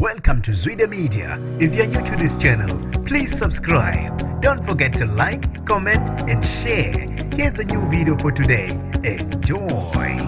Welcome to Zwida Media. If you're new to this channel, please subscribe. Don't forget to like, comment, and share. Here's a new video for today. Enjoy.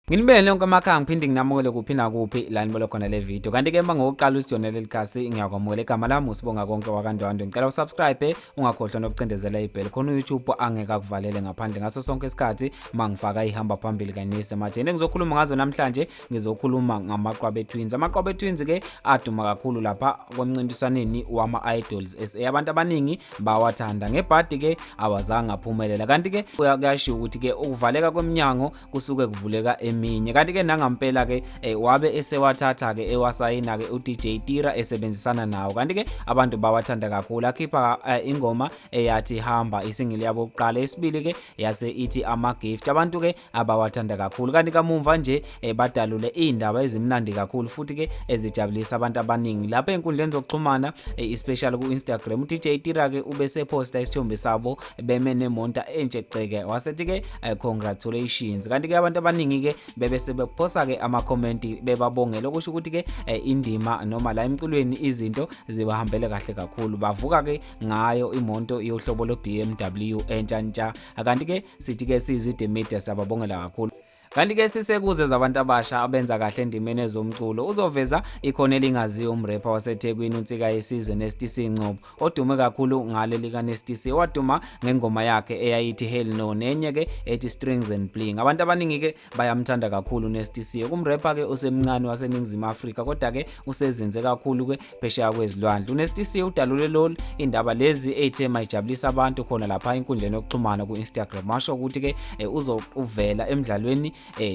Nginibele nonke emakhaya, ngiphinde nginamukele kuphi nakuphi la nibona khona le video. Kanti-ke uma ngokuqala usijonele leli khasi, ngiyakwamukela. Igama lami uSibongakonke wakaNdwandwe. Ngicela usubscribe, ungakhohlwa nokucindezela ibheli khona uYouTube angeke akuvalele ngaphandle ngaso sonke isikhathi uma ngifaka ihamba phambili kanye nesematheni. Engizokhuluma ngazo namhlanje, ngizokhuluma ngamaQwabe Twins. AmaQwabe Twins ke aduma kakhulu lapha kwemncintiswaneni wama-Idols SA. Abantu abaningi bawathanda. Ngebhadi ke awazange aphumelela. Kanti ke kuyashiwo ukuthi ke ukuvaleka kweminyango kusuke kuvuleka eminye. Kanti ke nangampela ke wabe esewathatha ke ewasayina ke uDJ Tira esebenzisana nawo. Kanti ke abantu bawathanda kakhulu. Akhipha ingoma eyathi Hamba, isingle yabo kuqala. Esibili ke yase ithi Ama Gift. Abantu ke abawathanda kakhulu. Kanti kamumva nje badalule indaba ezimnandi kakhulu futhi ke ezijabulisa abantu abaningi lapha enkundleni zokuxhumana, especially ku-Instagram. uDJ Tira ke ubese posta isithombe sabo beme nemonta entshe ceke, wasethi ke "Congratulations." Kanti ke abantu abaningi ke bebe sebephosa ke ama comment bebabongela, okusho ukuthi ke indima noma la emculweni izinto zibahambele kahle kakhulu. Bavuka ke ngayo imonto yohlobo lo BMW entsha ntsha. Kanti ke sithi ke siyiZwide Media siyababongela kakhulu. Kanti ke sisekuze zabantu abasha abenza kahle endimeni ezomculo, uzoveza ikhono elingaziyo umrepha waseThekwini uNsika Yesizwe Nasty C Ngcobo, odume kakhulu ngale lika Nasty C, waduma ngengoma yakhe eyayithi Hell No nenye ke ethi Strings and Bling. Abantu abaningi ke bayamthanda kakhulu Nasty C. Kumrepha ke osemncane waseNingizimu Afrika, kodwa ke usezinze kakhulu ke phesheya kwezilwandle. UNasty C udalule lolu indaba lezi eyithe mayijabulisa abantu khona lapha enkundleni yokuxhumana ku-Instagram, washo ukuthi ke uzovela emidlalweni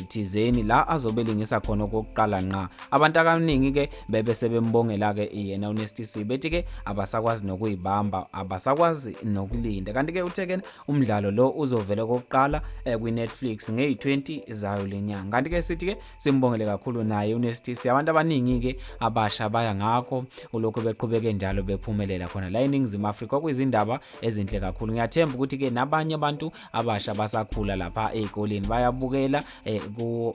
thizeni la azobe lingisa khona okokuqala nqa. Abantu abaningi ke bebe sebembongela ke yena uNasty C, bethi ke abasakwazi nokuyibamba, abasakwazi nokulinda. Kanti ke uthe ke umdlalo lo uzovela okokuqala kwi-Netflix ngeyi-20 zayo lenyanga. Kanti ke sithi ke simbongele kakhulu naye uNasty C. Abantu abaningi ke abasha baya ngakho ulokhu beqhubeke njalo bephumelela khona la eNingizimu Afrika, okuyizindaba ezinhle kakhulu. Ngiyathemba ukuthi ke nabanye abantu abasha basakhula lapha ey'koleni bayabukela ku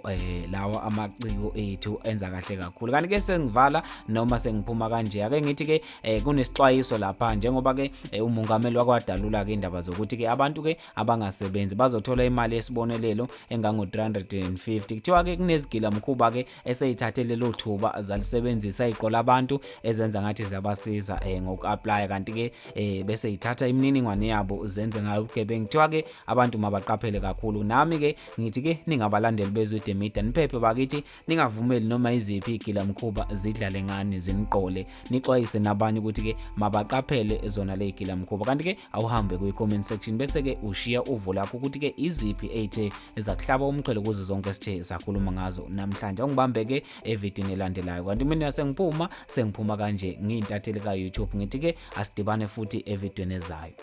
lawa amaciko ethu enza kahle kakhulu. Kanti ke sengivala noma sengiphuma kanje, ake ngithi ke kunesixwayiso lapha, njengoba ke umongameli wakwadalula ke indaba zokuthi ke abantu ke abangasebenzi bazothola imali yesibonelelo engango 350. Kuthiwa ke kunezigila mkhuba ke eseyithathe lelo thuba, zalisebenzisa, iqola abantu ezenza ngathi ziyabasiza ngoku-apply, kanti ke bese ithatha imininingwane yabo zenze ngayo ubugebengu. Kuthiwa ke abantu mabaqaphele kakhulu. Nami ke ngithi ke ningabalandeli beZwide Media, niphephe bakithi, ningavumeli noma iziphi igila mkhuba zidlale ngani, ziniqole. Nixwayise nabanye ukuthi ke mabaqaphele zona le igila mkhuba. Kanti ke awuhambe kwi-comment section bese ke ushiya uvo lakho ukuthi ke iziphi ey'the zakuhlaba umxhwele kuzo zonke esithe sakhuluma ngazo namhlanje. Ungibambe ke evidini elandelayo. Kanti mina sengiphuma kanje, ngiyintatheli ka-YouTube, ngithi ke asidibane futhi evidweni ezayo.